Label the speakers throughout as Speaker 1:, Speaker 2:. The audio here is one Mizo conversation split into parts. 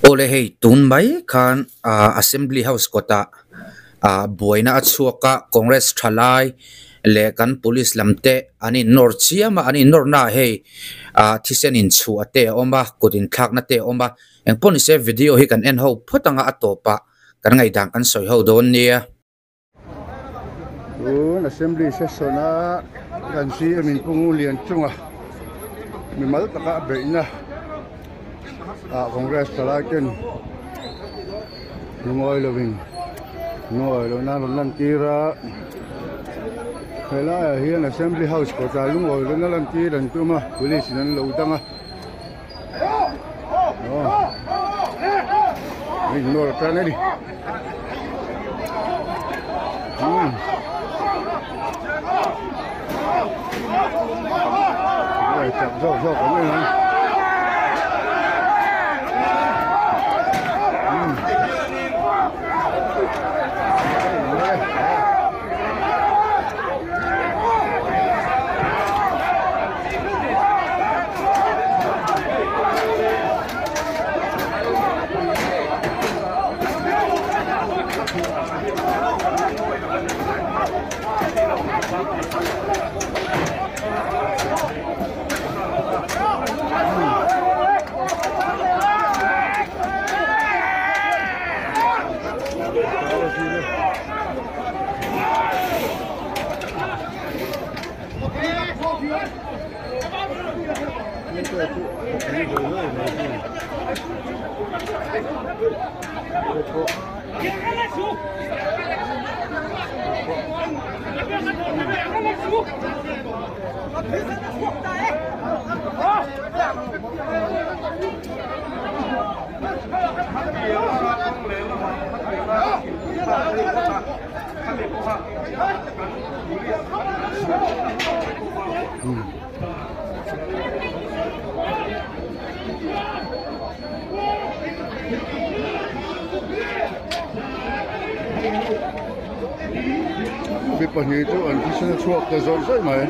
Speaker 1: Awle hei tun mai khan ah assembly house kawtah ah buaina a chhuak a congress thalai leh kan police lam te an in nawr chiam a an in nawr naah hei ah thisen inchhuah te a awm a kut inthlakna te a awm a engpawh nise video hi kan en ho phawt anga a tawpah kan ngaihdan kan sawi ho dawn nia.
Speaker 2: Tun assembly session a kan CM in Pu Ngu Lian chunga mimal taka a beihna ah Congress thalai ten lungawi lovin lungawi lohna an rawn lan tir a helaiah hian assembly house kawtah lungawi lohna lan tir an tum a police in an lo dang a aw a innawr tan a ni. Chak zawk zawk awm em ang. Mi pahnih chu an thisen a chhuak ta zawih zawih mai.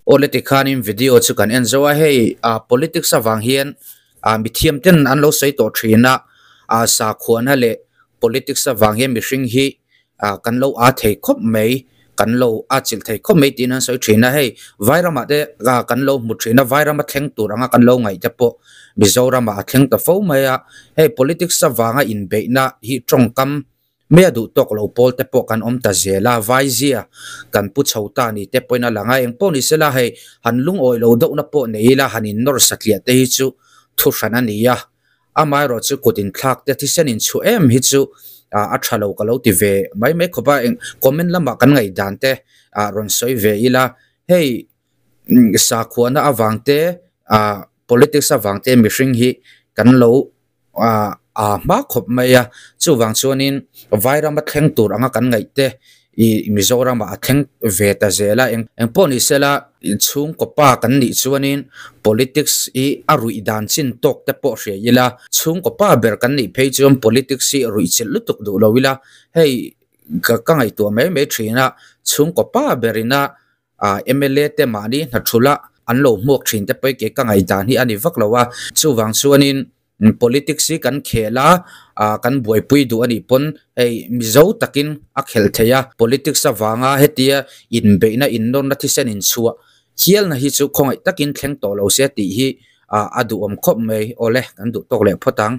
Speaker 1: Awle tikhanin video chu kan en zo a, hei ah politics avang hian ah mithiam ten an lo sawi tawh thin a, ah sakhuana leh politics avang hian mihring hi ah kan lo aa thei khawp mai, kan lo aa chilh thei khawp mai tiin an sawi thin a, hei Vairamah te ah kan lo hmu thin a, Vairama thleng tur anga kan lo ngaih te pawh Mizoramah a thleng ta fo mai a, hei politics avanga inbeihna hi tawngkam Mai a duh tawk lo pawl te pawh kan awm ta zel a, Vaizia kan pu chho ta ni te pawhin a lang a, eng pawh ni sela hei han lungawi lo deuhna pawh nei ila han innawr satliah te hi chu thu hran a ni a, amaherawh chu kut inthlak te thisen inchhuah em hi chu a tha lo ka lo ti ve mai mai khawp a, eng comment lamah kan ngaihdan te rawn sawi ve ila hei sakhuana avang te politics avang te mihring hi kan lo ah a hma khawp mai a chuvang chuanin Vairama thleng tur anga kan ngaih te ih Mizoramah a thleng ve ta zel a eng eng pawh ni sela chhungkaw pa kan nih chuanin politics hi a ruih dan chin tawk te pawh hria ila chhungkaw pa ber kan nih phei chuan politics hi ruih chilh lutuk duh lo ila hei ka ka ngaihtuah mai mai thin a chhungkaw pa berina Ah mla te mahni hnathula an lo hmuak thin te pawh hi kei ka ngaihdan hi a ni vak lo a, chuvang chuanin politics hi kan khel a, ah kan buaipui duh a nih pawn hei Mizo takin a khelh theih a, politics avanga hetia inbeihna innawnna thisen inchhuah hialna hi chu khawngaih takin thleng tawh lo se tih hi ah a duhawm khawp mai. Awle kan duh tawk leh phawt ang.